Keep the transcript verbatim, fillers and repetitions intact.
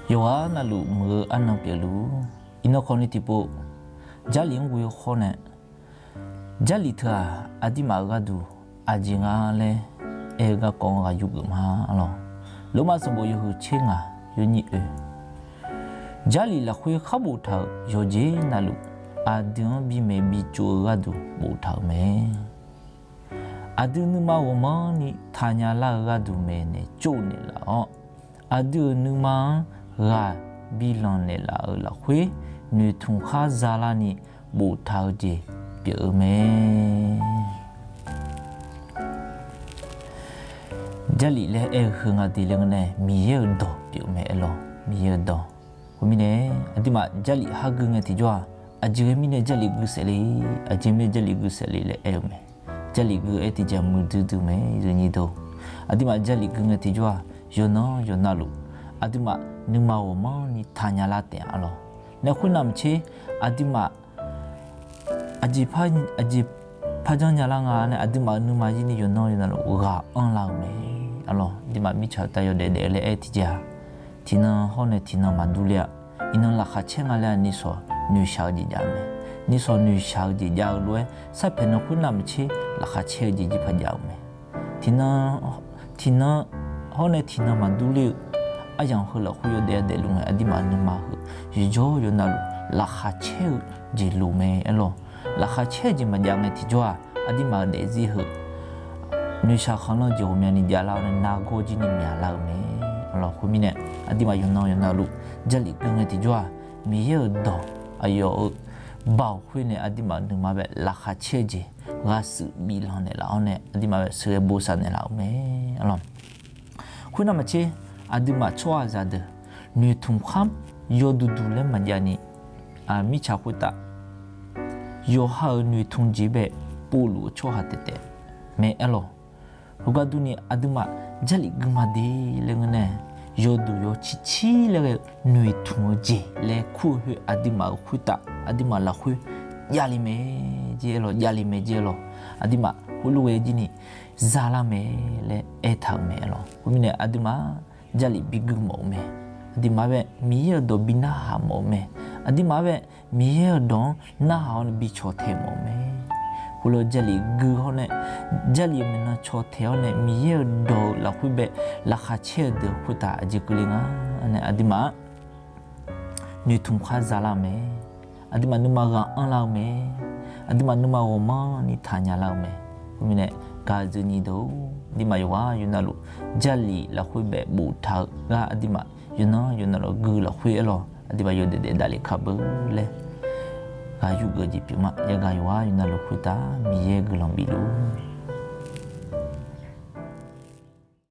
Yawqghaq navluf muiq-eu arnan pyeufluf-ur. Iqnan khawfni tiqpov, Jarlif-anr ghoe-eu khawr nae, Jarlif teu-aq, aqduimaf-euq gharduq aqjeq nga laer aer-eu garkawv-anr ghaq yurgeuf ma lawq. Lormav sanqbof yawhuiq tser ngaq yawnyir oe, Jarlif lafkhoer khar boftaq-euq yawqjeq navluf, aqdui-anr bimaeq bitsov-eu gharduq boftaq-euq mae. Aqdui nuima ghawqmanrni taqnya lar-eu gharduq maeqnaeq tsovnaeq laf-awr, aqdui-euq nuima-anr ghaq bilanq naeqlaf-euq lafkhoer, noeqtmq khar zalarni boftaq-eu jeq pyeuf-eu mae. Jarlif laer aer-eu heu nga deuq laer ngeur nae, Miqyaer-euq dawq pyeuf-eu mae aerlawq. Miqyaer-euq dawq. Khoermirnae, aqduimaf Jarlif har gui ngae tiqjawr-aq, aqjeq ghae mirnae Jarlif gui saef le, aqjeq mirnae Jarlif gui saef le laer aer-eu mae. Jarlif gui-aer tiqjeq muiqdui dui mae, yawnyir deuq. Aqduimaf Jarlif gui ngae tiqjawr-aq, yawqnan yawqnavluf, aqduimaf nuima ghawqmanrni taqnya lar taef-a lawq. Nae khoernav maqtser, aqduimaf aqjeq par, aqjeq par janrnya lar nga nae, aqduimaf-euq nuima jirni yawqnan yawqnavluf ghaq anrlar-euq mae. Arlawq, aqduimaf mirtsaq-eu tav yawdaef daef-eu laer aer tiqjeq-aq, tiqnan hawr nae tiqnan maqdur ler-a. Iqnan laqkhaq caer nga laer-aq, nishawq noeqshaq-eu jeq jav-eu mae. Nishawq noeqshaq-eu jeq jav-eu lof-aer, sarpaeq nan khoernav maqtser laqkhaq caer-eu jeq jir paq jav-eu mae. Tiqnan, tiqnan hawr nae tiqnan maqdur ler-eu aryamq heu lafkhoer yawdaef yadaef luf ngae, aqduimaf nuima heu yawqjawr yawqnavluf laqkhaq caer-eu jeq loq mae aerlawq. Laqkhaq caer-eu jeq maqjav ngae tiqjawr-aq, aqduimaf-euq daefzir heu noeqshaq khanqlanr jeq ghawqmyani javlar-awr nae nargawr jirni myaqlar-eu mae. Arlawq, khoermirnae, aqduimaf yawqnan yawqnavluf Jarlif gui ngae tiqjawr-aq, Miqyaer-euq dawq aqyawf-euq baoq khoer nae aqduimaf-euq nuima bae laqkhaq caer-eu jeq ghaqshuif biflanq naeqlaf-awr nae, aqduimaf bae sheuqghae bosav naeqlaf-euq mae. Arlawq, khoernav maqtser, aqduimaf tsawrhaqzaq deuq noeqtmq khar yawduq duq laer maqjavni, mirtsaq khoertav yawqha-euq noeqtmq jeq bae povluf-eu tsawrhaq taef taef mae aerlawq. Heugar durni aqduimaf Jarlif gui ma de laer ngeur nae, yawduq yaw cir cir laer ghae-eu noeqtmq-eu jeq laer kur-eu khoer aqduimaf-euq khoertav aqduimaf lafkhoer javle mae jeq aerlawq, javle mae jeq aerlawq. Aqduimaf heulof ghae jirni zalar mae laer aertaq-euq mae aerlawq. Khoermirnae aqduimaf Jarlif bigui mawf-eu mae. Aqduimaf-anr bae Miqyaer-euq dawq bi narhaq mawf-eu mae. Aqduimaf-anr bae Miqyaer-euq dawq-anr narhaq-awr nae bi cawqtaeq mawf-eu mae. Khoerlof Jarlif gui hawr nae, Jarlif-euq maeqnan cawqtaeq-awr nae Miqyaer-euq dawq-eu lafkhoer bae laqkhaq caer-eu deuq khoertav aqjeq keuvle nga nae aqduimaf-anr noeqtmq khar zalar-eu mae. Aqduimaf nuima ghaq anrlar-eu mae. Aqduimaf nuima ghawqmanrni taqnya lar-eu mae. Khoermirnae, gaq-eu dzeuni deuq-or, aqduimaf yawqghaq yawqnavluf Jarlif lafkhoer bae boftaq-eu gar aqduimaf yawqnan yawqnavluf gui lafkhoer aerlawq, aqduimaf yawdaef daef davlef kar beu laer ghaq yurgeuf jeq pyeuf ma. Yagaq yawqghaq yawqnavluf khoertav Miqyaer guiqlanq bifluf